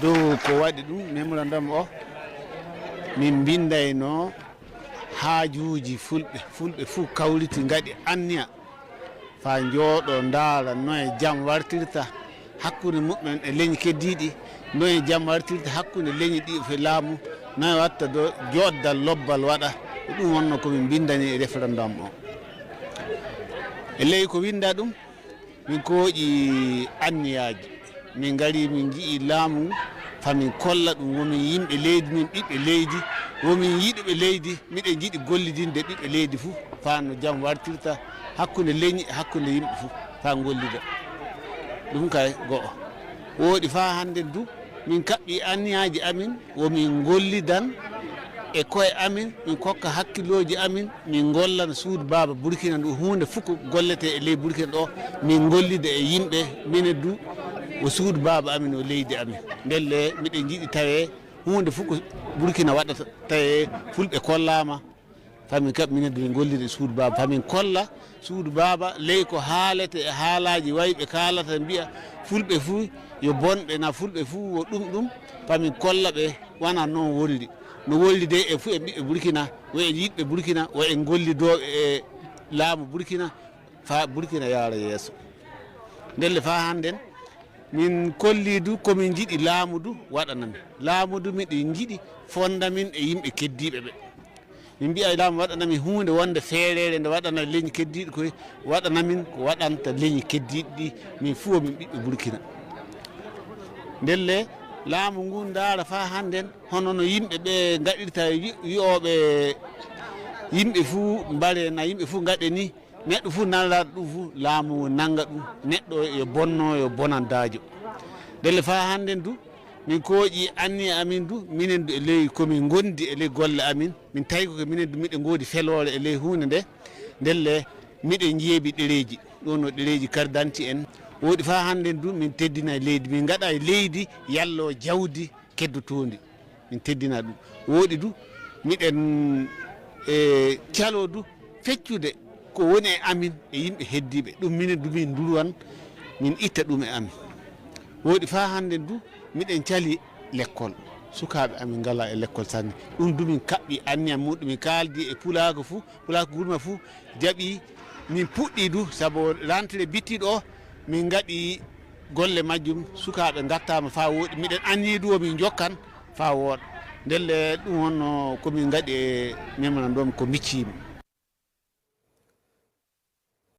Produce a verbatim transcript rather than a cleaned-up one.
Dow ko waɗi ɗum, memorandum o, min mbinndayno haajuuji fulɓe. Fulɓe fuu kawriti ngaɗi anniya faa njooɗo ndaara noye jam wartirta hakkunde muɓɓen e leñi keddiiɗi, noye jam wartirta hakkunde leñi ɗi fof e laamu, noye watta do jooddal lobbal waɗa. Ko ɗum wonno ko min mbinndani e référendum o. E ley ko winnda ɗum, min kooƴi anniyaaji. Min ngari, min nji'i laamu ngu, faa min kolla ɗum, womin yimɓe leydi, min ɓiɓɓe leydi, womin yiɗuɓe leydi, miɗen njiɗi gollidinde ɓiɓɓe leydi fuu, faa no jam wartirta hakkunde leñi e hakkunde yimɓe fuu, faa ngollida. Ɗum kay go'o. Wooɗi faa hannden du, min kaɓɓi anniyaaji amin, womin ngollidan e koye amin, min kokka hakkillooji amin, min ngollan suudu baaba Burkina ndu, huunde fof ko golletee e ley Burkina ɗo, min ngollida e yimɓe, minen du, o suudu baaba amin, o leydi amin. Ndelle miɗen njiɗi tawee huunde fof ko Burkina waɗata, tawee fulɓe kollaama, faa min kaɓ-, minen du min ngollida e suudu baaba, faa min kolla suudu baaba ley ko haalete e haalaaji wayɓe kaalata, mbi'a fulɓe fuu yo bonɓe, na fulɓe fuu wo ɗum ɗum, faa min kolla ɓe wona noon woniri. No woniri de e fuu e ɓiɓɓe Burkina, wo e yiɗɓe Burkina, wo e gollidooɓe e laamu Burkina, faa Burkina yaara yeeso. Ndelle faa hannden, min kolli du ko min njiɗi laamu du waɗana min. Laamu du miɗen njiɗi fonda min e yimɓe keddiiɓe ɓe. Min mbi'a laamu waɗana min huunde wonde feereere nde waɗana leñi keddiiɗi koye, waɗana min ko waɗanta leñi keddiiɗi ɗi, min fuu min ɓiɓɓe Burkina. Ndelle laamu ngu ndaara faa hannden hono no yimɓe ɓe ngaɗirta wi-, wi'ooɓe yimɓe fuu mbare na yimɓe fuu ngaɗe ni, neɗɗo fuu nanraɗo ɗum fuu, laamu ngu nannga ɗum, neɗɗo yo bonno, yo bonandaajo. Ndelle faa hannden du, min kooƴi anniya amin du, minen du e ley ko min ngondi e ley golle amin, min tawi ko minen du miɗen ngoodi feloore e ley huunde nde, ndelle miɗen njeebi ɗereeji, ɗo no ɗereeji carte d'identité en, wooɗi faa hannden du, min teddina e leydi, min ngaɗa e leydi yallo jawdi keddotoondi. Min teddina ɗum. Wooɗi du, miɗen, e, caloo du feccude ko woni e amin e yimɓe heddiiɓe. Ɗum minen du min ndurwan, min itta ɗum e amin. Wooɗi faa hannden du, miɗen cali lekkol. Sukaaɓe amin ngalaa e lekkol sanne. Ɗum du min kaɓɓi anniya muɗum, min kaaldi e pulaagu fuu, pulaagu gurma fuu jaɓi. Min puɗɗii du, sabu rentrée bittiiɗo o, min ngaɗi golle majjum, sukaaɓe ngattaama faa wooɗi. Miɗen anniyii du wo min njokkan faa wooɗa. Ndelle ɗum wonno ko min ngaɗi e memorandum ko micciimi.